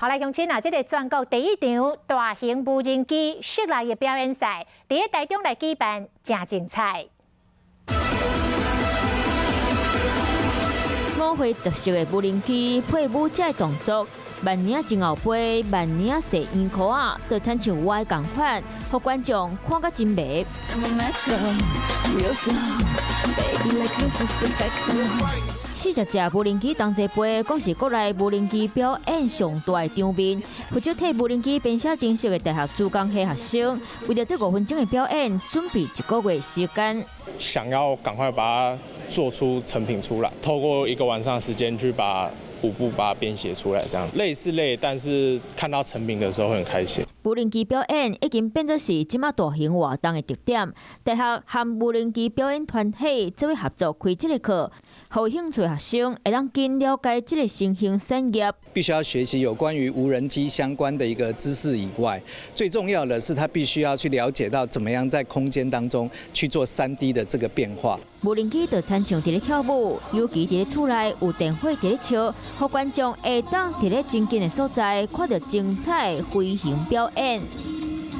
好來，鄉親啊，這个全國第一場大型無人機室內的表演賽，佇咧台中來舉辦，誠精彩。五花十色的無人機配舞者的動作，慢領前後飛，慢領踅圓箍仔，就親像歪仝款，予觀眾看甲真迷。40隻無人機同齊飛，講是國內無人機表演上大的場面。負責替無人機編寫程式的大學資工系學生，為著這5分鐘的表演，準備一個月時間。想要趕快把它做出成品出來，透過一個晚上的時間去把舞步把它編寫出來，這樣累是累，但是看到成品的時候會很開心。無人機表演已經變做是這馬大型活動的特點。大學和無人機表演團體做伙合作開這個課，予有興趣的學生會當更了解這個新興產業。必須要學習有關於無人機相關的一個知識以外，最重要的是他必須要去了解到怎麼樣在空間當中去做3D 的這個變化。無人機就親像佇咧跳舞，尤其佇咧厝內有電火佇咧笑，予觀眾會當佇咧真近的所在看著精彩飛行表演。